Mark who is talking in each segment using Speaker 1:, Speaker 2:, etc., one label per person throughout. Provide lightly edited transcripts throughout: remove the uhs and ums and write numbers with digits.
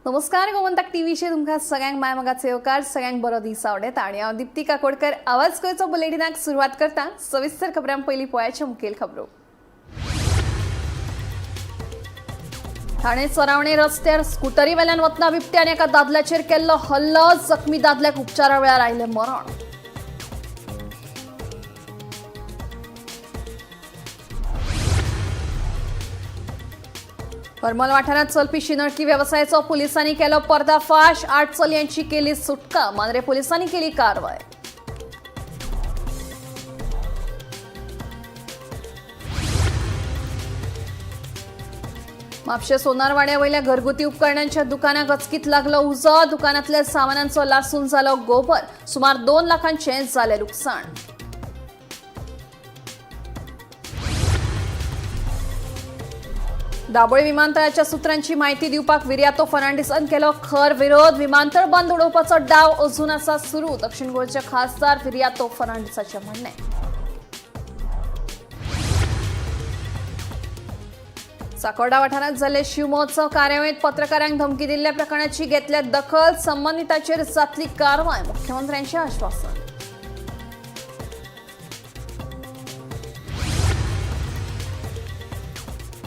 Speaker 1: नमस्कार, गोमंतक टीव्हीचेर तुमकां सगळ्यांक मायमोगाचो येवकार. सगळ्यांक बरो दीस आवडेता आनी हांव दिप्ती काकोडकर आवाज गोंयचो बुलेटिनाक सुरवात करता. सविस्तर खबरां पयलीं पळयाच्यो मुखेल खबरो. ठाणे सरावणे रस्त्यार स्कुटरी वेल्यान वतना बिबट्यान एका दादल्याचेर केल्लो हल्लो. जखमी दादल्याक उपचारा वेळार आयलें मरण. हरमल वाठारांत चलपी शिंदळकी वेवसायाचो पुलिसांनी केलो पर्दाफाश. 8 चलयांची केली सुटका. मांद्रे पुलिसांनी केली कारवाय. म्हापशें सोनारवाड्या वयल्या घरगुती उपकरणांच्या दुकानाक अचकीत लागलो उजो. दुकानांतल्या सामानांचो लासून जालो गोबर. सुमार 2 लाखांचें जालें लुकसाण. दाबोळी विमानतळाच्या सूत्रांची माहिती दिवपाक विर्यातो फर्नांडीसान केलो खर विरोध. विमानतळ बंद उडोवपाचो डाव अजून आसा सुरू, दक्षिण गोंयचे खासदार विर्यातो फर्नांडीसाचें म्हणणें. साकोर्डा वाठारांत जाल्ले शिवमहोत्सव कार्यावळींत पत्रकारांक धमकी दिल्ल्या प्रकरणाची घेतल्या दखल. संबंदितांचेर जातली कारवाय, मुख्यमंत्र्यांचें आश्वासन.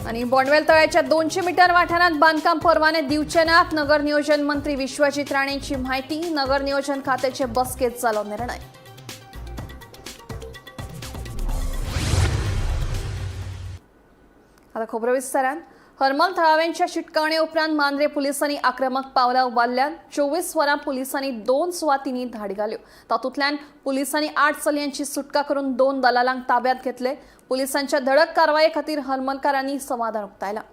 Speaker 1: आनी बोंडवेल तळ्याच्या 200 मीटर वाठारांत बांदकाम परवाने दिवचे नात, नगर नियोजन मंत्री विश्वजीत राणेंची म्हायती. नगर नियोजन खात्याचे बसकेत जालो निर्णय. आता खबरो विस्तारान. हरमल थळाव्यांच्या शिटकावणे उपरांत मांद्रे पुलिसांनी आक्रमक पावलां उबारल्यान. 24 वरां पुलिसांनी 2 सुवातींनी धाड घाल्यो. तातूंतल्यान पुलिसांनी 8 चलयांची सुटका करून 2 दलालांक ताब्यात घेतले. पुलिसांच्या धडक कारवाये खातीर हरमलकारांनी समाधान उक्तायलां.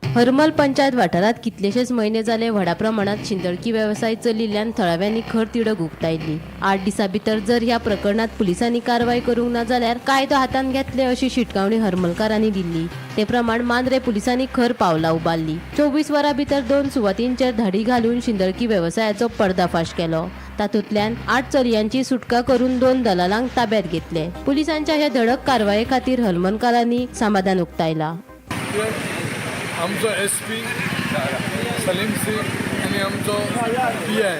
Speaker 2: हरमल पंचायत वाठारांत कितलेशेच म्हयने जाले व्हडा प्रमाणात शिंदळकी वेवसाय चलिल्ल्यान थळाव्यांनी खर तिडक उक्तायल्ली. 8 दिसां भितर जर ह्या प्रकरणात पुलिसांनी कारवाय करूंक ना जाल्यार कायदो हातांत घेतले अशी शिटकावणी हरमलकारांनी दिल्ली. ते प्रमाण मांद्रे पुलिसांनी खर पावलां उबारली. 24 वरां भितर 2 सुवातींचेर धाडी घालून शिंदळकी वेवसायाचो पर्दाफाश केलो. तातूंतल्यान 8 चलयांची सुटका करून 2 दलालांक ताब्यात घेतले. पुलिसांच्या ह्या धडक कारवाये खातीर हरमलकारांनी समाधान उक्तायला.
Speaker 3: आमचो एस पी सलीम सिंग आनी आमचो पी I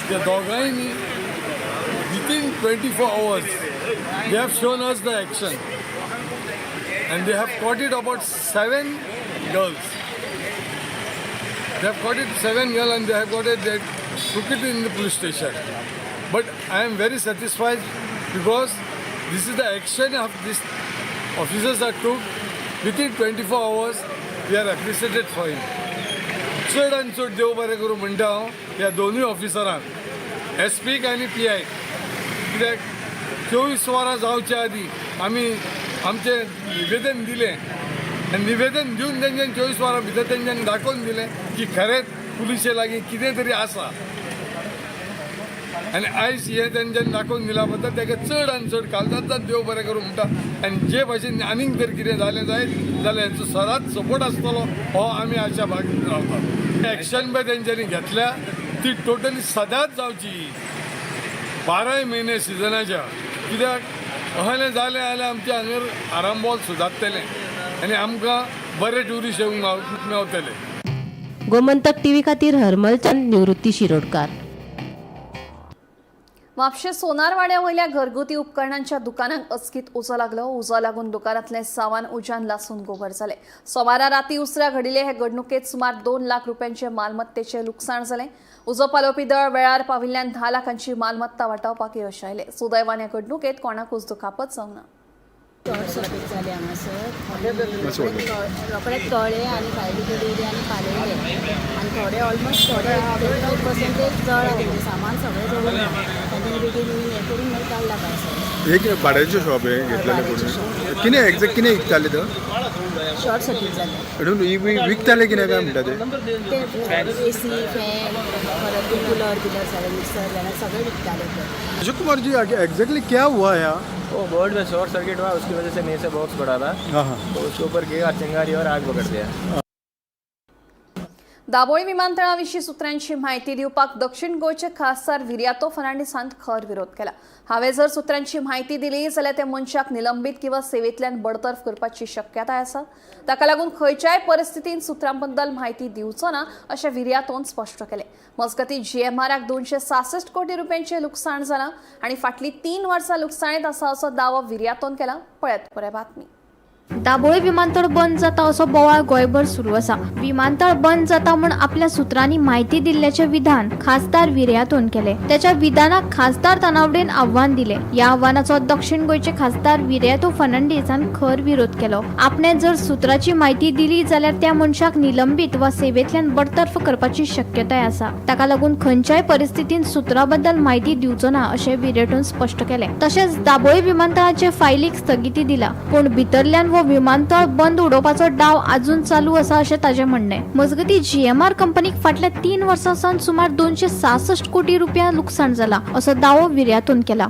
Speaker 3: त्या दोगांयनी within 24 hours they have shown us the action and they have caught it about 7 girls. They have caught it 7 girl and they have got it, they took it in the police station. But I am very satisfied because this is the action of this officers are took within 24 hours. We are appreciated for him. चड आनी चड देव बरें करूं म्हणटा हांव ह्या दोनूय ऑफिसरांक, एस पीक आनी पी आयक. कित्याक 24 वरां जावच्या आदीं आमी आमचें निवेदन दिलें आनी निवेदन दिवन तेंच्यांनी 24 वरां भितर तेंच्यांनी दाखोवन दिलें की खरेंच पुलिसे लागीं कितें तरी आसा. आनी आयज हें तेंच्यांनी दाखोवन दिल्या बद्दल ताका चड आनी चड काळजांतल्यान देव बरें करूं म्हणटा. आनी जे भाशेन आनीक जर कितें जालें जायत जाल्यार हेंचो सदांच सपोर्ट आसतलो हो आमी आशा बाळगीत रावता. एक्शन पळय तेंच्यांनी घेतल्या ती टोटली सदांच जावची, 12 म्हयने सिजनाच्या. कित्याक अहलें जालें जाल्यार आमचें हांगर आरांबोल सुदारतलें आनी आमकां बरे ट्युरिस्ट येवंक मेवतले.
Speaker 2: गोमंतक टीव्ही खातीर हरमलच्यान निवृत्ती शिरोडकार.
Speaker 1: म्हापशें सोनारवाड्या वयल्या घरगुती उपकरणांच्या दुकानाक अचकीत उजो लागलो. उजो लागून दुकानांतलें सामान उज्यान लासून गोबर जालें. सोमारा राती उसरां घडिल्ले हे घडणुकेत सुमार 2 लाख रुपयांचे मालमत्तेचें लुकसाण जालें. उजो पालोवपी दळ वेळार पाविल्ल्यान 10 लाखांची मालमत्ता वाटावपाक यश आयलें. सुदैवान ह्या घडणुकेत कोणाकूच दुखापत जावंक ना.
Speaker 4: शॉर्ट सर्कीट जालें हांगासर. रोखडेच कळ्ळें आनी फायर ब्रिगेड येयली आनी पालयलें आनी थोडे ऑलमोस्ट थोडे 25% जळ्ळां. म्हणजे सामान सगळें जळून ना. तांच्यानी बेगीन बेगीन हें करून मागीर काडला भायर सगळें.
Speaker 5: हे कितें भाड्याचें शॉप हे घेतलेलें कोणी? कितें एग्जॅक्ट कितें विकताले तर?
Speaker 4: शॉर्ट सर्कीट जालें.
Speaker 5: म्हणून ही विकताले कितें काय म्हणटा ते?
Speaker 4: ते ए सी, फॅन, परत कुलर बिलर सगळें, मिक्सर जाल्यार सगळें विकताले ते.
Speaker 5: अशोक कुमार जी, एग्जैक्टली क्या हुआ है यहाँ?
Speaker 6: वो बोर्ड में शॉर्ट सर्किट हुआ, उसकी वजह से नीचे बॉक्स पड़ा था।
Speaker 5: हाँ हाँ
Speaker 6: तो उसके ऊपर गिरा चिंगारी और आग पकड़ दिया।
Speaker 1: दाबोळी विमानतळाविशीं सुत्रांची म्हायती दिवपाक दक्षिण गोंयचे खासदार विरियातो फर्नांडिसान खर विरोध केला. हांवें जर सुत्रांची म्हायती दिली जाल्यार त्या मनशाक निलंबीत किंवा सेवेंतल्यान बडतर्फ करपाची शक्यताय आसा. ताका लागून खंयच्याय परिस्थितीन सुत्रांबद्दल म्हायती दिवचो ना अशें विरियातोन स्पश्ट केलें. मजगतीं जीएमआराक 266 कोटी रुपयांचें लुकसाण जालां आनी फाटलीं 3 वर्सां लुकसाणेंत आसा असो दावो विरियातोन केला. पळयात पुराय बातमी.
Speaker 7: दाबोळी विमानतळ बंद जाता असो बोवाळ गोंयभर सुरू आसा. विमानतळ बंद जाता म्हूण आपल्या सुत्रांनी म्हायती दिल्ल्याचें विधान खासदार विरियातोन केलें. त्याच्या विधानाक खासदार तानावडेन आव्हान दिलें. ह्या आव्हानाचो दक्षिण गोंयचे खासदार विरियातो फर्नांडीसान खर विरोध केलो. आपणे जर सुत्राची म्हायती दिली जाल्यार त्या मनशाक निलंबीत वा सेवेंतल्यान बडतर्फ करपाची शक्यताय आसा. ताका लागून खंयच्याय परिस्थितीन सुत्रा बद्दल म्हायती दिवचो ना अशें विरियातोन स्पश्ट केलें. तशेंच दाबोळी विमानतळाचे फायलीक स्थगिती दिला, पूण भितरल्यान वो विमानतळ बंद उडोवपाचो डाव अजून चालू आसा अशें ताजें म्हणणें. मजगतीं जीएमआर कंपनीक फाटल्या 3 वर्सां सावन सुमार 266 कोटी रुपया लुकसाण जाला असो दावो विरियातोन केला.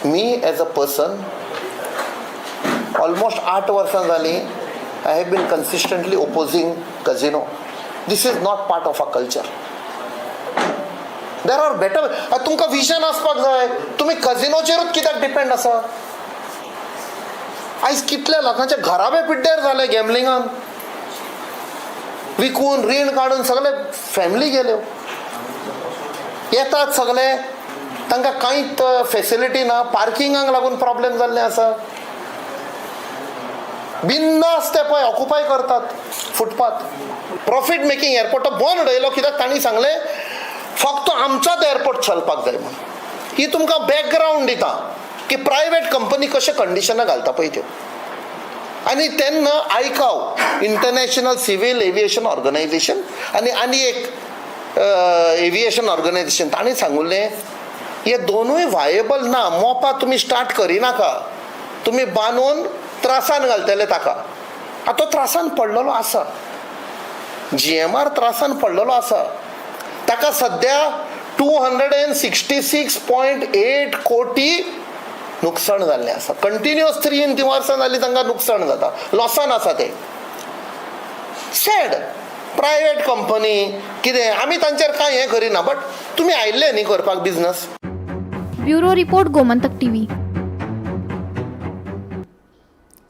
Speaker 8: Me as a person almost 8 वर्सां जालीं I have been consistently opposing casino. This is not part of a culture. There are better. तुमकां विजन आसपाक जाय. तुमी कजिनोचेरूच कित्याक डिपेंड आसा? आयज कितल्या लोकांचे घराबे पिड्ड्यार जाले गॅमलिंगान, विकून रीण काडून सगळे फॅमिली गेल्यो. येतात सगळे, तांकां कांयच फेसिलिटी ना, पार्किंगाक लागून प्रॉब्लेम जाल्ले आसा. बिंदास ते पळय ऑकुपाय करतात फुटपाथ. प्रॉफीट मेकिंग एअरपोर्ट बंद उडयलो कित्याक तांणी सांगलें फक्त आमचोच एअरपोर्ट चलपाक जाय म्हणून. ही तुमकां बॅकग्रावंड दिता की प्रायवेट कंपनी कशें कंडिशनां घालता पळय त्यो. आनी तेन्ना आयकाव इंटरनॅशनल सिव्हील एविएशन ऑर्गनायझेशन आनी आनी एक एविएशन ऑर्गनायझेशन तांणी सांगुल्लें हे दोनूय व्हायेबल ना. मोपा तुमी स्टार्ट करिनाका, तुमी बांदून त्रासान घालतले ताका. आतां तो त्रासान पडलेलो आसा, जीएमआर त्रासान पडलेलो आसा. ताका सद्या 266.8 कोटी नुकसाण जाल्लें आसा. कंटिन्युअस 3 वर्सां जालीं तांकां नुकसाण जाता, लॉसान आसा ते. सॅड प्रायवेट कंपनी कितें आमी तांचेर कांय हें करिना, बट तुमी आयिल्ले न्ही करपाक business.
Speaker 7: Bureau report, Gomantak TV.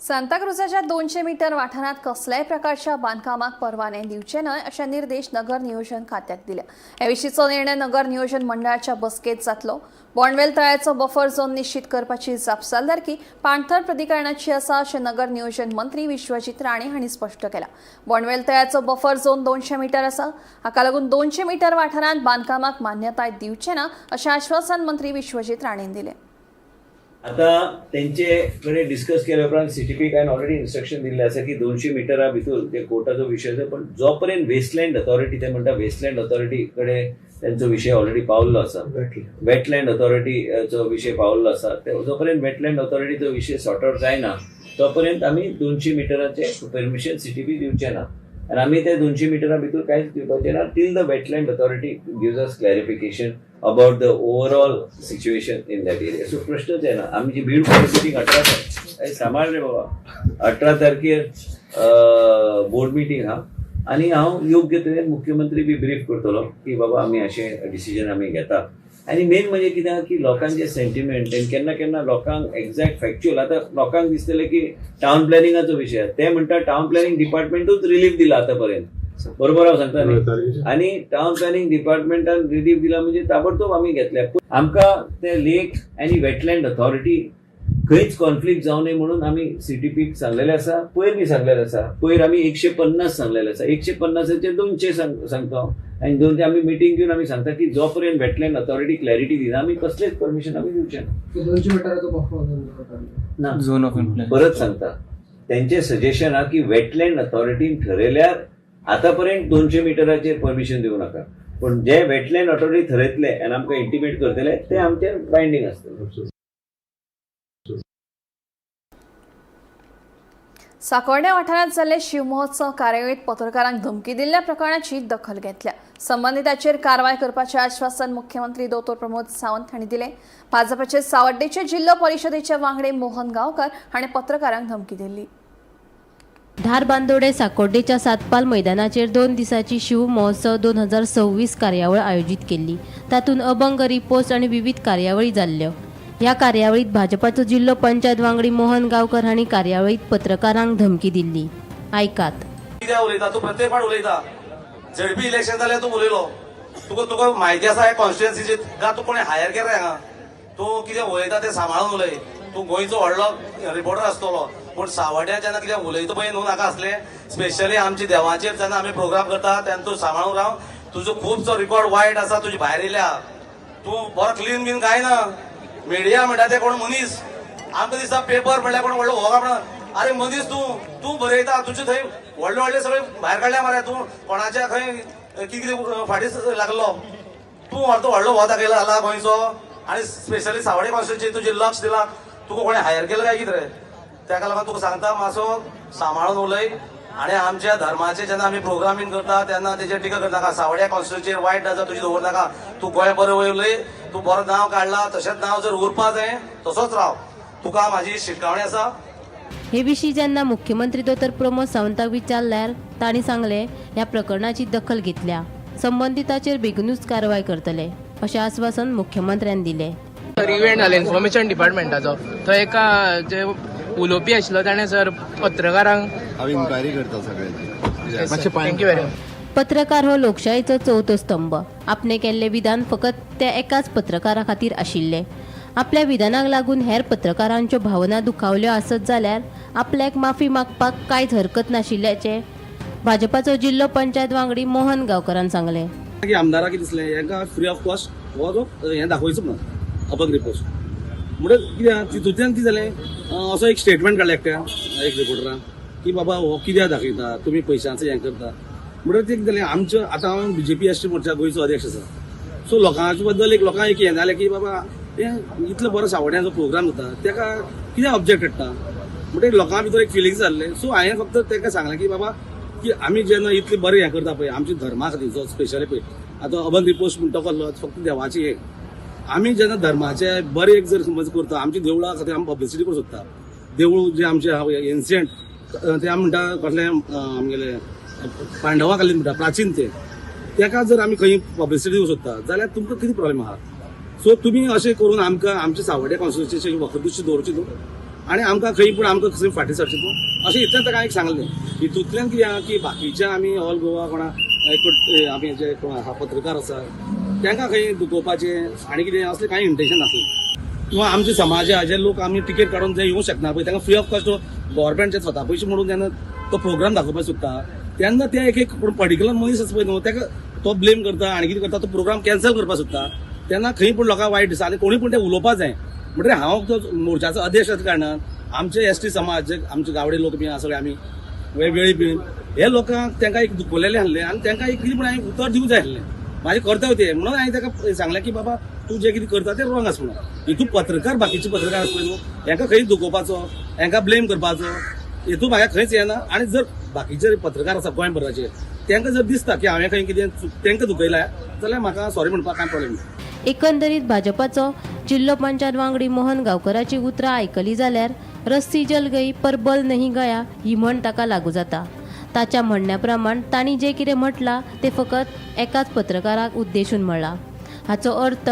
Speaker 1: सांताक्रुजाच्या 200 metre वाठारांत कसल्याय प्रकारच्या बांदकामाक परवाने दिवचे न्हय अशे निर्देश नगर नियोजन खात्याक दिल्या. हे विशींचो निर्णय नगर नियोजन मंडळाच्या बसकेंत जातलो. बोंडवेल तळ्याचो बफर झोन निश्चित करपाची जापसालदारकी पाणथळ प्राधिकरणाची आसा अशें नगर नियोजन मंत्री विश्वजीत राणे हांणी स्पश्ट केलां. बोंडवेल तळ्याचो बफर झोन 200 मीटर आसा. हाका लागून 200 मीटर वाठारांत बांदकामाक मान्यताय दिवचे ना अशें आश्वासन मंत्री विश्वजीत राणेन दिलें.
Speaker 9: आता तेंचे कडेन डिस्कस केल्या उपरांत सीटीपीक हांवें ऑलरेडी इन्स्ट्रक्शन दिल्लें आसा की 200 मिटरा भितर ते कोर्टाचो विशय आसा, पण जो पर्यंत वेस्टलँड अथॉरिटी, ते म्हणटा वेस्टलँड ऑथॉरिटी कडेन तेंचो विशय ऑलरेडी पावल्लो आसा, वेटलँड ऑथॉरिटीचो विशय पावल्लो आसा, ते जो पर्यंत वेटलँड ऑथॉरिटीचो विशय सॉर्ट आउट जायना तो पर्यंत आमी 200 मिटराचे परमिशन सीटीपी दिवचे ना आनी आमी ते 200 मिटरा भितर कांयच दिवपाचें ना till the wetland authority gives us clarification about the overall situation in that area. So प्रश्नच येना. आमची बीड मिटींग 18 तारखेर, सांबाळ रे बाबा, 18 तारखेर बोर्ड मिटींग आहा आनी हांव योग्य तरेन मुख्यमंत्री बी ब्रीफ करतलो की बाबा आमी अशें डिसिजन आमी घेता. आनी मेन म्हणजे कितें आहा की लोकांचे सेंटिमेंट आनी केन्ना केन्ना लोकांक एक्झॅक्ट फॅक्च्युअल, आतां लोकांक दिसतलें की टावन प्लॅनिंगाचो विशय आहा, ते म्हणटा टावन प्लॅनिंग डिपार्टमेंटूच रिलीफ दिला आतां पर्यंत, बरोबर हांव सांगता न्ही? आनी टावन प्लॅनिंग डिपार्टमेंटान रिलीफ दिला म्हणजे ताबडतोब आमी घेतले. आमकां ते लेक आनी वेटलँड अथॉरिटी खंयच कॉन्फ्लिक्ट जावं नये म्हणून आमी सीटीपीक सांगलेलें आसा, पयर बी सांगलेलें आसा. पयर आमी 150 सांगलेलें आसा, 150 200 सांगता हांव आनी 200 आमी मिटींग घेवन आमी सांगता की जो पर्यंत वेटलँड अथॉरिटी क्लॅरिटी दिना आमी कसलेच परमिशन आमी दिवचे ना.
Speaker 10: 200 मिटराचो बफर
Speaker 9: ना,
Speaker 6: झोन ऑफ इन्फ्लुएन्स.
Speaker 9: परत सांगता, तेंचे सजेशन आहा की वेटलँड अथॉरिटीन ठरयल्यार आतां पर्यंत 200 मिटराचेर परमिशन दिवं नाका, पूण जे वेटलँड ऑथॉरिटी थरयतले आनी आमकां इंटिमेट करतले ते आमचेर बायंडींग आसतले.
Speaker 1: साकोर्डे वाठारांत जाल्ले शिवमहोत्सव कार्यावळींत पत्रकारांक धमकी दिल्ल्या प्रकरणाची दखल घेतल्या. संबंदिताचेर कारवाय करपाचें आश्वासन मुख्यमंत्री दोतोर प्रमोद सावंत हांणी दिलें. भाजपाचे सावड्डेचे जिल्लो परिशदेचे वांगडी मोहन गांवकर हांणी पत्रकारांक धमकी दिल्ली.
Speaker 2: धारबांदोडे साकोड्डेच्या सातपाल मैदानाचेर 2 दिसांची शिव महोत्सव 2026 कार्यावळ आयोजीत केल्ली. तातूंत अभंग, रिपोस्ट आनी विविध कार्यावळी जाल्ल्यो. ह्या कार्यावळीत भाजपाचो जिल्लो पंचायत वांगडी मोहन गांवकर हांणी कार्यावळीत पत्रकारांक धमकी दिल्ली. आयकात.
Speaker 11: कित्याक उलयता तूं? प्रत्येक फावट उलयता. झेडपी इलेक्शन जाल्यार तूं उलयलो. तुका म्हायती आसा ह्या कॉन्स्टिट्युएन्सीची का तूं कोणें हायर केला हांगा? तूं कितें उलयता तें सांबाळून उलय. तूं गोंयचो व्हडलो रिपोर्टर आसतलो, पूण सावड्यां जेन्ना कितें उलयता पळय न्हू, नाका आसलें. स्पेशली आमच्या देवाचेर जेन्ना आमी प्रोग्राम करता तेन्ना तूं सांबाळून राव. तुजो खुबसो रिकॉर्ड वायट आसा. तुजी भायर येयल्या, तूं बरो क्लीन बीन कांय ना. मिडिया म्हणटा ते कोण मनीस? आमकां दिसता पेपर म्हणल्यार कोण व्हडलो हो म्हणून. अरे मनीस तूं, तूं बरयता. तुजे थंय व्हडले व्हडले सगळे भायर काडल्या मरे. तूं कोणाच्या खंय कितें कितें फाटीं लागलो. तूं अर्दो व्हडलो हो दाखयला जाला गोंयचो आनी स्पेशली सावडे कॉन्स्टिट्युएन्सी तुजें लक्ष दिलां. तुका कोणें हायर केलां काय कितें रे? तेका लागून तुका सांगता, मातसो सांबाळून उलय. आनी आमच्या धर्माचे जेन्ना आमी प्रोग्रामींग करता तेन्ना तेजेर टिका करनाका. सावड्या कॉन्स्टिट्युएन्सीचेर वायट नजर तुजी दवर नाका. तूं गोंय बरें उलय. तूं बरो नांव काडला, तशेंच नांव जर उरपा जाय तसोच राव. तुका म्हाजी शिटकावणी आसा.
Speaker 2: हे विशीं जेन्ना मुख्यमंत्री दोतोर प्रमोद सावंताक विचारल्यार तांणी सांगलें, ह्या प्रकरणाची दखल घेतल्या, संबंदिताचेर बेगीनूच कारवाय करतले अशें आस्वासन मुख्यमंत्र्यान दिलें.
Speaker 12: सर, इव्हेंट जालें इन्फॉर्मेशन डिपार्टमेंटाचो. थंय एका जे उलोवपी आशिल्लो ताणें सर पत्रकारांक
Speaker 5: हांव इन्क्वायरी करता सगळ्यांची.
Speaker 12: Thank you very much.
Speaker 2: पत्रकार हो लोकशायेचो चवथो स्तंभ. आपणे केल्लें विधान फकत त्या एकाच पत्रकारा खातीर आशिल्लें. आपल्या विधानाक लागून हेर पत्रकारांच्यो भावना दुखावल्यो आसत जाल्यार आपल्याक माफी मागपाक कांयच हरकत नाशिल्ल्याचें भाजपाचो जिल्लो पंचायत वांगडी मोहन गांवकरान सांगलें.
Speaker 11: की आमदाराक कितें दिसलें, हेंकां फ्री ऑफ कॉस्ट हो जो हें दाखोवचो म्हणून अभंग रिपोस्ट. म्हणटकीर कितें आहा, तितूंतल्यान कितें जालें, असो एक स्टेटमेंट काडलें एकट्यान, एक रिपोर्टरान, की बाबा हो कित्याक दाखयता तुमी, पयशांचो हें करता. म्हणटकीर तें कितें जालें, आमच्यो आतां हांव बीजेपी एसटी मोर्चा गोंयचो अध्यक्ष आसा. सो लोकांचे बद्दल एक लोकांक एक हें जालें की बाबा हें इतलो बरो सावड्यांचो प्रोग्राम जाता, तेका कित्याक ऑब्जेक्ट हाडटा? म्हणटकीर लोकां भितर एक फिलिंग्स जाल्लें. सो हांवें फक्त ताका सांगलें की बाबा की आमी जेन्ना इतले बरें हें करता पळय आमच्या धर्मा खातीर, जो स्पेशली पळय आतां अभंग रिपोस्ट म्हणटा कसलो, फक्त देवाची एक. आमी जेन्ना धर्माचे बरें एक जर समज करता, आमच्या देवळा खातीर आमी पब्लिसिटी करूंक सोदता. देवूळ जे आमचे आहा एन्शियंट, ते आमी म्हणटा कसलें, आमगेले पांडवा कालीन म्हणटा प्राचीन, ते तेका जर आमी खंय पब्लिसिटी दिवंक सोदता जाल्यार तुमकां कितें प्रॉब्लेम आहा? सो तुमी अशें करून आमकां आमच्या सावड्या कॉन्स्टिट्युएन्सीची वखरदुशी दवरची न्हू आनी आमकां खंय पूण आमकां खंय फाटीं सरचें न्हू, अशें इतलें ताका एक सांगलें. हितूंतल्यान कितें आहा की बाकीच्या आमी ऑल गोवा कोणा एक आमी जे कोण आहा पत्रकार आसा तांकां खंय दुखोवपाचें आनी कितें असलें कांय इंटेन्शन नासलें. किंवा आमचे समाजा जे लोक आमी तिकेट काडून जे येवंक शकना पळय, तांकां फ्री ऑफ कॉस्ट गव्हर्मेंटचे स्वता पयशे म्हणून जेन्ना तो प्रोग्राम दाखोवपाक सोदता तेन्ना ते एक एक कोण पर्टिक्युलर मनीस आसा पळय न्हू, ताका तो ब्लेम करता आनी कितें करता, तो प्रोग्राम कॅन्सल करपाक सोदता. तेन्ना खंय पूण लोकांक वायट दिसता आनी कोणी पूण ते उलोवपाक जाय. म्हणटकीर हांव तो मोर्चाचो अध्यक्ष आसल्या कारणान आमचे एसटी समाज, जे आमचे गावडे लोक बी आसा सगळे, आमी वेळी बी हे लोकांक तांकां एक दुखवलेलें आसलें आनी तांकां एक कितें पूण हांवें उतर दिवंक जाय आसलें, म्हाजें कर्तव्य तें. म्हणून हांवें ताका सांगलें की बाबा तूं जें कितें करता तें रॉंग आसा म्हणून. हितून पत्रकार, बाकीचे पत्रकार आसा पळय न्हू, हेंकां खंय दुखोवपाचो, हेंकां ब्लेम करपाचो हितून म्हाका खंयच येना. आनी जर बाकीचे पत्रकार आसा गोंयभराचे, तांकां जर दिसता की हांवें खंय कितें तांकां दुखयला जाल्यार म्हाका सॉरी म्हणपाक कांय प्रॉब्लेम ना.
Speaker 2: एकंदरीत भाजपाचो जिल्लो पंचायत वांगडी मोहन गांवकराची उतरां आयकली जाल्यार "रस्सी जल गई पर बल नहीं गया" ही म्हण ताका लागू जाता. ताच्या म्हणण्या प्रमाण तांणी जें कितें म्हटलां तें फकत एकाच पत्रकाराक उद्देशून म्हणलां. हाचो अर्थ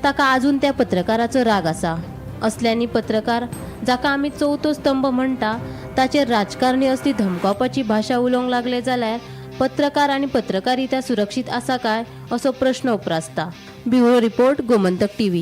Speaker 2: ताका आजून त्या पत्रकाराचो राग आसा. असल्यांनी पत्रकार, जाका आमी चवथो स्तंभ म्हणटा, ताचेर राजकारणी असली धमकावपाची भाशा उलोवंक लागले जाल्यार पत्रकार आनी पत्रकारिता सुरक्षीत आसा काय असो प्रश्न उप्रासता. Bureau report, Gomantak TV.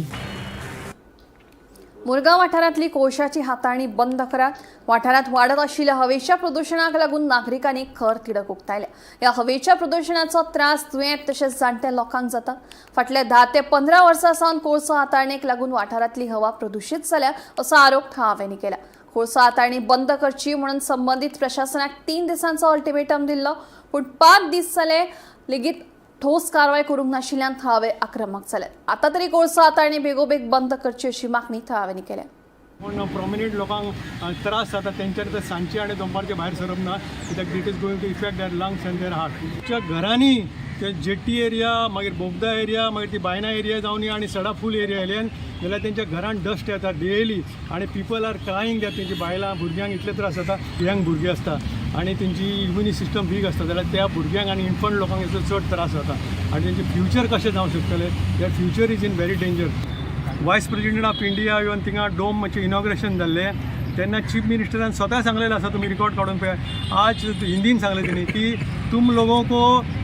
Speaker 1: Murgaon वाठारांतली कोळशाची हाताळणी बंद करात. वाठारांत वाडत आशिल्ल्या हवेच्या प्रदुशणाक लागून नागरिकांनी खर तिडक उक्तायल्या. ह्या हवेच्या प्रदुशणाचो त्रास दुयेंत तशेंच जाणट्या लोकांक जाता. फाटल्या 10 ते 15 वर्सां सावन कोळसो हाताळणेक लागून वाठारांतली हवा प्रदुशीत जाल्या असो आरोप थळाव्यांनी केला. कोळसो हाताळणी बंद करची म्हणून संबंदीत प्रशासनाक 3 दिसांचो अल्टिमेटम दिल्लो, पूण 5 दीस जाले लेगीत ठोस कारवाय करूंक नाशिल्ल्यान थळावे आक्रमक जाल्यात. आता तरी कोळसो हाताळणी बेगोबेग बंद करची अशी मागणी थळाव्यांनी केल्या.
Speaker 13: पूण प्रोमिनंट लोकांक त्रास जाता तेंच्यानी तर सांजचे आनी दनपारचे भायर सरप ना, कित्याक it is going to effect their lungs and their heart. च्या घरांनी ते जेट्टी एरिया, मागीर बोगदा एरिया, मागीर ती बायना एरिया जावनी आनी सडा फूल एरिया येयल्यान. जाल्यार तेंच्या घरान डस्ट येता डेली आनी पिपल are crying that तेंची बायलां भुरग्यांक इतले त्रास जाता. यंग भुरगीं आसता आनी तेंची इम्युनी सिस्टम वीक आसता, जाल्यार त्या भुरग्यांक आनी इन्फंट लोकांक हेचो चड त्रास जाता आनी तेंचे फ्युचर कशें जावंक शकतलें. Their future is in very danger. Vice president of India येवन थिंगा डोमाचें इनॉग्रेशन जाल्लें तेन्ना चीफ मिनिस्टरान स्वता सांगलेलें आसा, तुमी रिकॉर्ड काडून पळय. आज हिंदीन सांगलें तेणी की तुम लोगों को,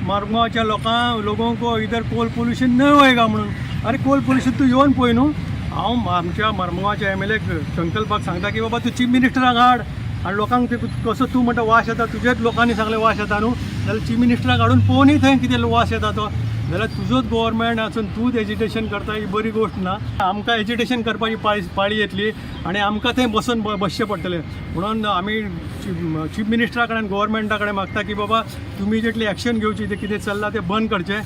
Speaker 13: मारगांवच्या लोकां लोगों को इधर कोल पोल्युशन नहीं होएगा म्हणून. अरे कोल पोल्युशन तूं येवन पळय न्हू. हांव आमच्या मारगांवच्या एमएलए संकल्पाक सांगता की बाबा तूं चीफ मिनिस्टराक हाड आनी लोकांक ते कसो तूं म्हणटा वास येता, तुजेच लोकांनी सांगलें वास येता न्हू, जाल्यार चीफ मिनिस्टराक हाडून पळोवनी थंय कितें वास येता तो. जाल्यार तुजोच गोवोरमेंट आसून तूंच एजिटेशन करता ही बरी गोश्ट ना. आमकां एजिटेशन करपाची पाळी येतली आनी आमकां थंय बसून बसचें पडटलें. म्हणून आमी चीफ मिनिस्टरा कडेन, गोवोरमेंटा कडेन मागता की बाबा तुमी जितली एक्शन घेवची, तें कितें चल्लां तें बंद करचें.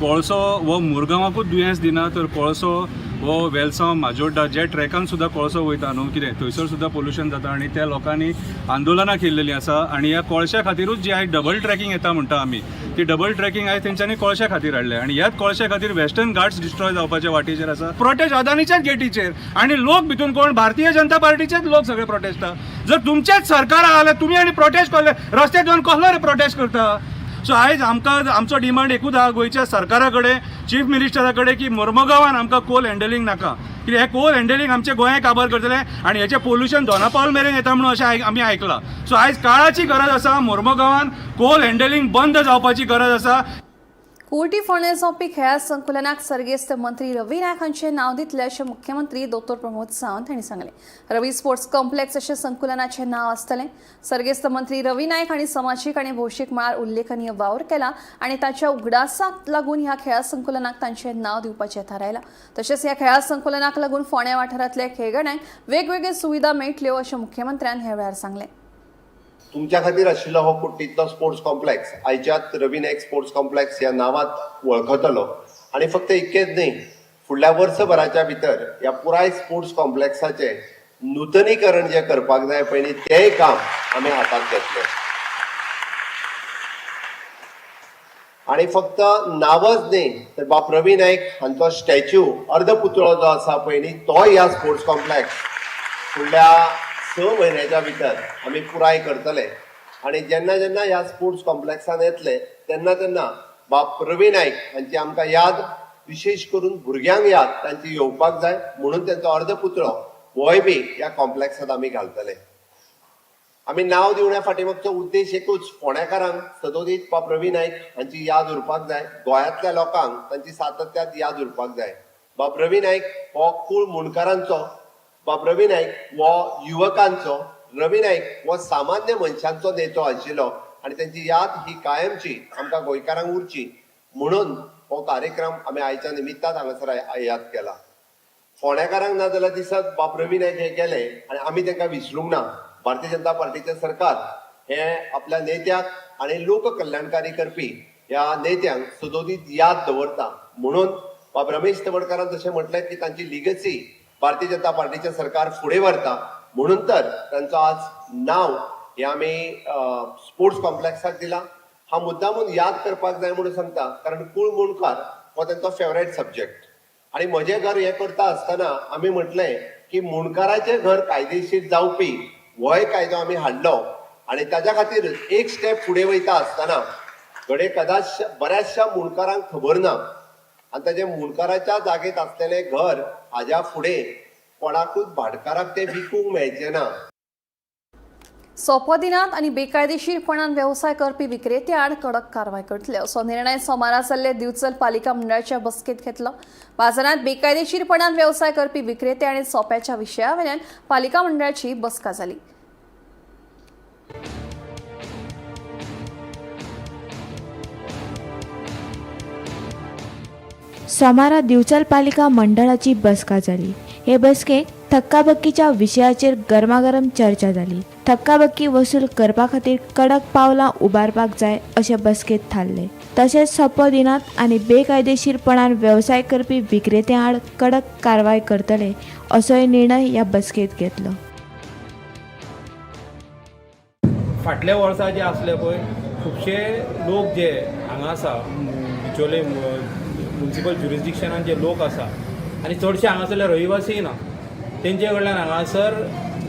Speaker 14: कोळसो हो मुरगांवाकूच दुयेंस दिना, तर कोळसो हो वेलसांव, माजोड्डा जे ट्रॅकान सुद्दां कोळसो वयता न्हू कितें, थंयसर सुद्दां पोल्युशन जाता आनी त्या लोकांनी आंदोलनां केल्लेलीं आसा. आनी ह्या कोळश्या खातीरूच जी आयज डबल ट्रॅकिंग येता म्हणटा आमी, ती डबल ट्रॅकिंग आयज तेंच्यांनी कोळश्या खातीर हाडल्या आनी ह्याच कोळश्या खातीर वेस्टर्न घाट्स डिस्ट्रॉय जावपाच्या वाटेचेर आसा. प्रोटेस्ट अदानीच्याच गेटीचेर आनी लोक भितून कोण, भारतीय जनता पार्टीचेच लोक सगळे प्रोटेस्टा. जर तुमचेच सरकार आहा तुमी आनी प्रोटेस्ट करले, रस्त्यार येवन कसलो रे प्रोटेस्ट करता? सो आयज आमकां आमचो डिमांड एकूच आहा गोंयच्या सरकारा कडेन, चीफ मिनिस्टरा कडेन की मोर्मुगांवान आमकां कोल हँडलिंग नाका. कित्याक हें कोल हँडलिंग आमच्या गोंयाक काबार करतलें आनी हेचें पोल्युशन दोनापावल मेरेन येता म्हणून अशें आमी आयकलां. सो आयज काळाची गरज आसा, मोर्मुगांवान कोल हँडलिंग बंद जावपाची गरज आसा.
Speaker 1: कुर्टी फोंडें जावपी खेळां संकुलनाक सर्गेस्त मंत्री रवी नायक हांचें नांव दितले अशें मुख्यमंत्री दोतोर प्रमोद सावंत हांणी सांगलें. रवी स्पोर्ट्स कॉम्प्लेक्स अशें संकुलनाचें नांव आसतलें. सर्गेस्त मंत्री रवी नायक हांणी समाजीक आनी भौशीक मळार उल्लेखनीय वावर केला आनी ताच्या उगडासाक लागून ह्या खेळां संकुलनाक तांचें नांव दिवपाचें थारायलां. तशेंच ह्या खेळां संकुलनाक लागून फोंड्या वाठारांतल्या खेळगड्यांक वेगवेगळ्यो सुविधा मेळटल्यो अशें मुख्यमंत्र्यान ह्या वेळार सांगलें.
Speaker 8: तुमच्या खातीर आशिल्लो हो कुर्टीतलो स्पोर्ट्स कॉम्प्लेक्स आयच्यात रवी नायक स्पोर्ट्स कॉम्प्लेक्स ह्या नांवात वळखतलो. आनी फक्त इतकेंच न्ही, फुडल्या वर्सभराच्या भितर ह्या पुराय स्पोर्ट्स कॉम्प्लेक्साचें नुतनीकरण जें करपाक जाय पयलीं तेंय काम आमी हातांत घेतलें. आनी फक्त नांवच न्ही तर बाप रवी नायक हांचो स्टॅच्यू, अर्द पुतळो जो आसा पयलीं, तोय ह्या स्पोर्ट्स कॉम्प्लेक्स फुडल्या 6 म्हयन्याच्या भितर आमी पुराय करतले. आनी जेन्ना जेन्ना ह्या स्पोर्ट्स कॉम्प्लेक्सान येतले तेन्ना तेन्ना बाप रवी नायक हांची आमकां याद, विशेश करून भुरग्यांक याद तांची येवपाक जाय म्हणून तांचो अर्द पुतळो होय बी ह्या कॉम्प्लेक्सांत आमी घालतले. आमी नांव दिवण्या फाटी मागचो उद्देश एकूच, फोंडेकारांक सदोदीत बाप रवी नायक हांची याद उरपाक जाय, गोंयांतल्या लोकांक तांची सातत्यात याद उरपाक जाय. बाप रवी नायक हो कूळ मुंडकारांचो, बाब रवी नायक हो युवकांचो, रवी नायक हो सामान्य मनशांचो नेतो आशिल्लो आनी तांची याद ही कायमची आमकां गोंयकारांक उरची म्हणून हो कार्यक्रम आमी आयच्या निमित्तान हांगासर याद केला. फोंडेकारांक ना जाल्यार दिसत बाब रवी नायक हे गेले आनी आमी तांकां विसरूंक ना. भारतीय जनता पार्टीचें सरकार हें आपल्या नेत्याक आनी लोक कल्याणकारी करपी ह्या नेत्यांक सदोदीत याद दवरता म्हणून बाब रमेश तवडकारान जशें म्हटलें की तांची लिगसी भारतीय जनता पार्टीचें सरकार फुडें व्हरता म्हणून तर तांचो आज नांव हें आमी स्पोर्ट्स कॉम्प्लेक्साक दिलां. हांव मुद्दामून याद करपाक जाय म्हणून सांगता, कारण कूळ मुंडकार हो तांचो फेवरेट सब्जेक्ट. आनी म्हजें घर हें करता आसतना आमी म्हटलें की मुंडकाराचें घर कायदेशीर जावपी होय कायदो आमी हाडलो आनी ताज्या खातीर एक स्टेप फुडें वयता आसतना घडये कदाच बऱ्याचशा मुंडकारांक खबर ना आनी ताजे मुंडकाराच्या जागेंत आसलेलें घर हाज्या फुडें कोणाकूच भाटकाराक तें विकूंक मेळचें ना.
Speaker 1: सोपो दिनात आनी बेकायदेशीरपणान वेवसाय करपी विक्रेत्या आड कडक कारवाय करतले असो निर्णय सोमारा जाल्ले दिवचल पालिका मंडळाच्या बसकेंत घेतलो. बाजारांत बेकायदेशीरपणान वेवसाय करपी विक्रेते आनी सोप्याच्या विशया वयल्यान पालिका मंडळाची बसका जाली.
Speaker 15: सोमारा दिवचल पालिका मंडळाची बसका जाली. हे बसकेंत थक्काबक्कीच्या विशयाचेर गरमागरम चर्चा जाली. थक्काबक्की वसूल करपा खातीर कडक पावलां उबारपाक जाय अशें बसकेंत थारलें. तशेंच सोपो दिनात आनी बेकायदेशीरपणान वेवसाय करपी विक्रेत्यां आड कडक कारवाय करतले असोय निर्णय ह्या बसकेंत घेतलो.
Speaker 6: फाटल्या वर्सा जे आसले पळय खुबशे लोक जे हांगा आसा, बिचोले म्युनिसिपल ज्युरिसडिक्शनान जे लोक आसा आनी चडशे हांगासरले रहिवासी ना. तेंचे कडल्यान हांगासर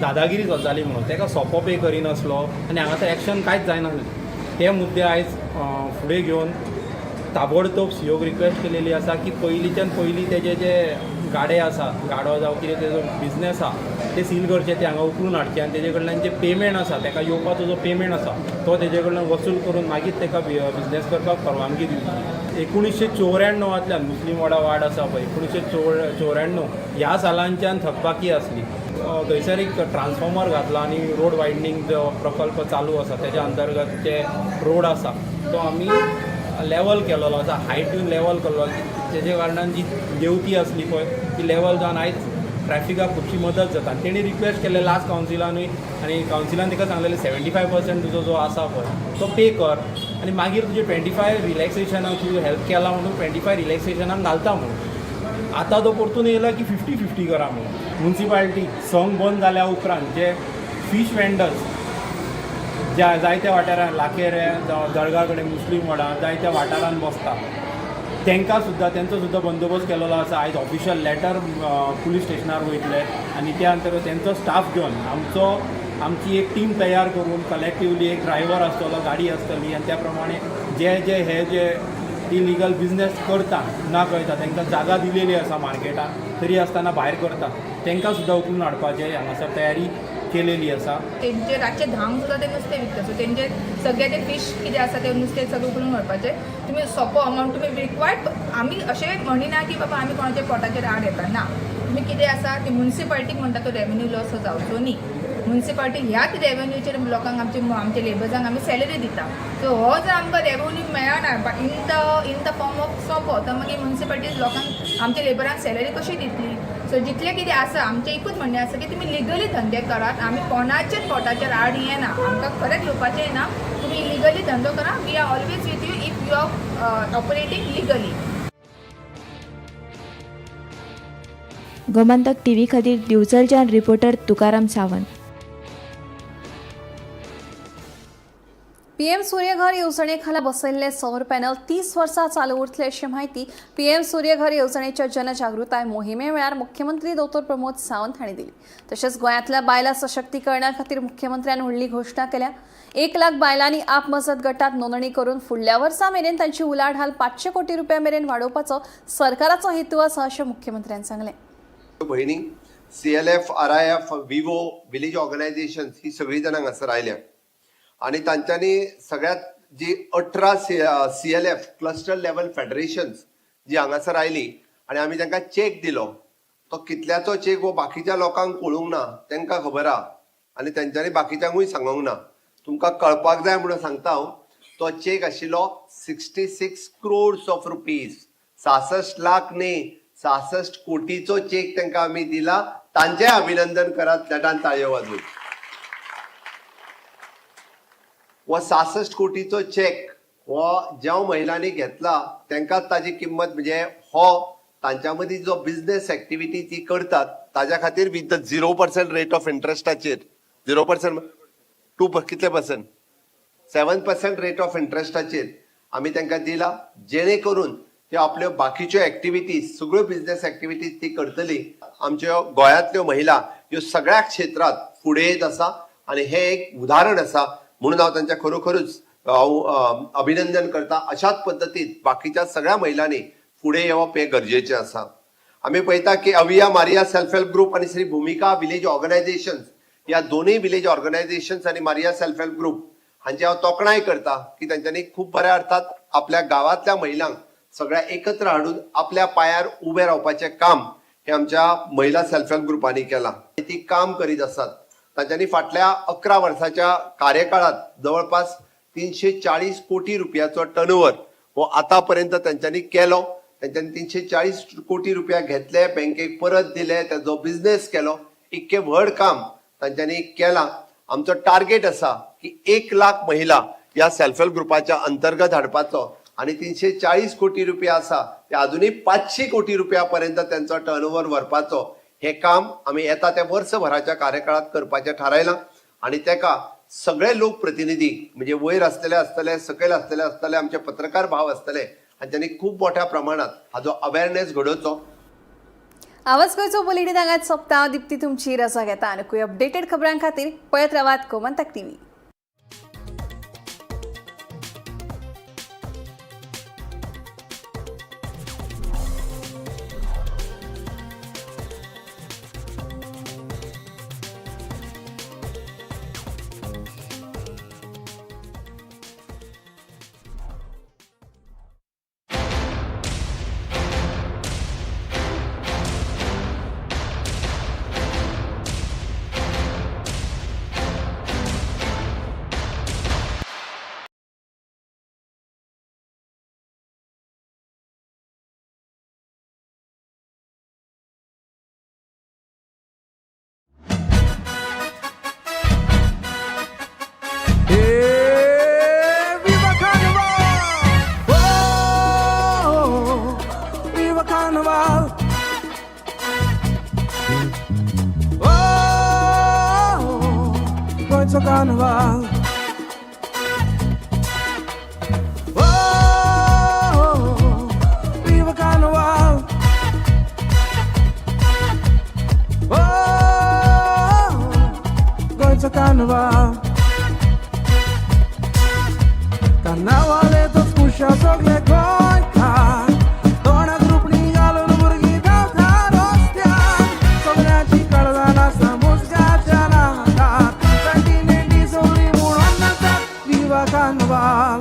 Speaker 6: दादागिरी चलताली म्हणून ताका सोपो पे करिनासलो आनी हांगासर एक्शन कांयच जायनासलें. ते मुद्दे आयज फुडें घेवन ताबडतोब सीओक रिक्वेस्ट केलेली आसा की पयलींच्यान पयलीं तेजे जे गाडे आसा, गाडो जावं कितें तेजो बिजनेस आसा, ते सील करचे, ते हांगा उखलून हाडचे आनी तेजे कडल्यान जे पेमेंट आसा, ताका येवपाचो जो पेमेंट आसा तो तेजे कडल्यान वसूल करून मागीर ताका बिजनेस करपाक परवानगी दिवची. 1994 मुस्लीम वाडा वार्ड आसा पळय, 1994 ह्या सालांच्यान थकबाकी आसली. थंयसर एक ट्रान्सफॉर्मर घातला आनी रोड वायडनींग जो प्रकल्प चालू आसा तेज्या अंतर्गत जे रोड आसा तो आमी लेवल केलेलो आसा, हायट दिवन लेवल केल्लो. तेजे कारणान जी देंवती आसली पळय ती लेवल जावन आयज ट्रॅफिकाक खुबशी मदत जाता. आनी तेणी रिक्वेस्ट केल्ले लास्ट कावन्सिलानूय आनी कावन्सिलान ताका सांगलेलें 75% तुजो जो आसा पळय तो पे कर आनी मागीर तुजे 25 रिलॅक्सेशनाक तूं हेल्प केला म्हणून 25 रिलॅक्सेशनाक घालता म्हणून. आतां तो परतून येयला की 50-50 करा म्हणून. मुन्सिपालिटी संघ बंद जाल्या उपरांत जे फीश वेंडर्स ज्या जायत्या वाठारांत, लाखेरे जावं दर्गा कडेन, मुस्लीम वाडा, जायत्या वाठारांत बसता, तांकां सुद्दां तेंचो सुद्दां बंदोबस्त केलेलो आसा. आयज ऑफिशियल लेटर पुलीस स्टेशनार वयतले आनी त्या अंतर्गत तेंचो स्टाफ घेवन आमचो आमची एक टीम तयार करून कलेक्टिवली एक ड्रायव्हर आसतलो, गाडी आसतली आनी त्या प्रमाणे जे जे हे जे इलिगल बिजनेस करता, ना कळटा तांकां जागा दिलेली आसा मार्केटान तरी आसतना भायर करता, तांकां सुद्दां उखलून हाडपाचें हांगासर तयारी केलेली आसा.
Speaker 16: तेंचे रातचे 10क सुद्दां ते नुस्तें विकता. सो तेंचे सगळे ते फीश कितें आसा ते नुस्तें सगळें उखलून व्हरपाचें. तुमी सोंपो अमावंट तुमी रिक्वायर्ड, आमी अशें म्हणिना की बाबा आमी कोणाच्या पोटाचेर आड येता. ना, तुमी कितें आसा ती मुन्सिपालिटीक म्हणटा तो रेवेन्यू लॉस हो जावचो न्ही. मुन्सिपालिटी ह्याच रेवेन्यूचेर लोकांक, आमचे आमचे लेबर्सांक आमी सॅलरी दिता. सो हो जर आमकां रेवेन्यू मेळना in the form of सोपो, तर मागीर मुन्सिपालिटी लोकांक, आमच्या लेबरांक सॅलरी कशी दितली? सो जितलें कितें आसा, आमचें एकूच म्हणणें आसा की तुमी लिगली धंदे करात. आमी कोणाचेच पोटाचेर आड येना. आमकां खरेंच येवपाचें ना. तुमी इलिगली धंदो करा, we are always with you if you are operating legally.
Speaker 15: Gomantak TV खातीर दिवचलच्यान रिपोर्टर तुकाराम सावंत.
Speaker 1: पीएम सूर्यघर येवजणेखाला बसयल्ले सौर पॅनल 30 वर्सां चालू उरतले अशी म्हायती पीएम सूर्यघर येवजणेच्या जनजागृताय मोहिमे वेळार मुख्यमंत्री दोतोर प्रमोद सावंत हांणी दिली. तशेंच गोंयांतल्या बायलां सशक्तीकरणा खातीर मुख्यमंत्र्यान व्हडली घोशणा केल्या. 1 लाख बायलांनी आप मजत गटात नोंदणी करून फुडल्या वर्सा मेरेन तांची उलाढाल 500 कोटी रुपया मेरेन वाडोवपाचो सरकाराचो हेतू आसा अशें मुख्यमंत्र्यान सांगलें.
Speaker 17: भयणी, CLF, RIF, विवो, विलेज ऑर्गनायझेशन ही सगळी जाणां हांगासर आयल्या आनी तांच्यांनी सगळ्यात जी 18 CLF, cluster level federations जी हांगासर आयली आनी आमी तांकां चेक दिलो. तो कितल्याचो चेक हो बाकीच्या लोकांक कळूंक ना, तांकां खबर आहा आनी तेंच्यांनी बाकीच्यांकूय सांगूंक ना. तुमकां कळपाक जाय म्हणून सांगता हांव, तो चेक आशिल्लो 66 crores of rupees. 66 lakh न्ही, 66 कोटीचो चेक तांकां आमी दिला. तांचें अभिनंदन करात नेटान ताळयो वाजून. हो 66 कोटीचो चेक हो ज्या महिलांनी घेतला तांकां ताजी किंमत, म्हणजे हो तांच्या मदीं जो बिझनेस एक्टिविटी ती करतात ताज्या खातीर with the 0% rate of इंट्रस्टाचेर, 0% to कितले पर्संट, 7% रेट ऑफ इंट्रस्टाचेर आमी तांकां दिला, जेणे करून त्यो आपल्यो बाकीच्यो एक्टिविटीज, सगळ्यो बिझनेस एक्टिविटीज ती करतली. आमच्यो गोंयांतल्यो महिला ह्यो सगळ्या क्षेत्रात फुडें येत आसा आनी हें एक उदाहरण आसा म्हणून हांव तांच्या खरोखरूच हांव अभिनंदन करता. अशाच पद्दतीन बाकीच्या सगळ्या महिलांनी फुडें येवप हें गरजेचें आसा. आमी पळयता की अविया मारिया सेल्फ हेल्प ग्रुप आनी श्री भुमिका विलेज ऑर्गनायझेशन्स, ह्या दोनूय विलेज ऑर्गनायझेशन्स आनी मारिया सेल्फ हेल्प ग्रुप हांची हांव तोखणाय करता की तांच्यांनी खूब बऱ्या अर्थात आपल्या गांवांतल्या महिलांक सगळ्या एकत्र हाडून आपल्या पांयार उबें रावपाचें काम हें आमच्या महिला सेल्फ हेल्प ग्रुपांनी केलां. ती काम करीत आसात. तांच्यांनी फाटल्या 11 वर्साच्या कार्यकाळात जवळपास 340 कोटी रुपयाचो टर्नओव्हर हो आतां पर्यंत तांच्यांनी केलो. तांच्यांनी 340 कोटी रुपया घेतले, बँकेक परत दिले, ताजो बिझनेस केलो. इतकें व्हड काम तांच्यांनी केलां. आमचो टार्गेट आसा की 1 लाख महिला ह्या सेल्फ हेल्प ग्रुपाच्या अंतर्गत हाडपाचो आनी 340 कोटी रुपया आसा ते अजुनूय 500 कोटी रुपया पर्यंत त्यांचो टर्नओव्हर व्हरपाचो. हें काम आमी येता त्या वर्सभराच्या कार्यकाळात करपाचें थारायलां आनी तेका सगळे लोकप्रतिनिधी, म्हणजे वयर आसतले आसतले, सकयल आसतले आसतले, आमचे पत्रकार भाव आसतले, हांच्यांनी खूब मोठ्या प्रमाणात हाजो अवेरनेस घडोवचो.
Speaker 1: आवाज गोंयचो बुलेटीन हांगाच सोंपता. हांव दिप्ती तुमची रजा घेता. आनीकूय अपडेटेड खबरां खातीर पळयत रावात Gomantak TV.
Speaker 18: Viva Carnival! Oh, viva Carnival! Oh, गोंयचो carnival. Oh, viva Carnival! Oh, गोंयचो कार्निवाल. कार्नावालेचोच खुशा सगळे गोंयकार, तोंडाक रुपणी घालून भुरगीं धांवता रस्त्यार. सगळ्यांची काळजां नाचता मुजगाच्या नादार, कंटिनेंटी सगळीं म्हणून नाचतात विवा कार्निवाल.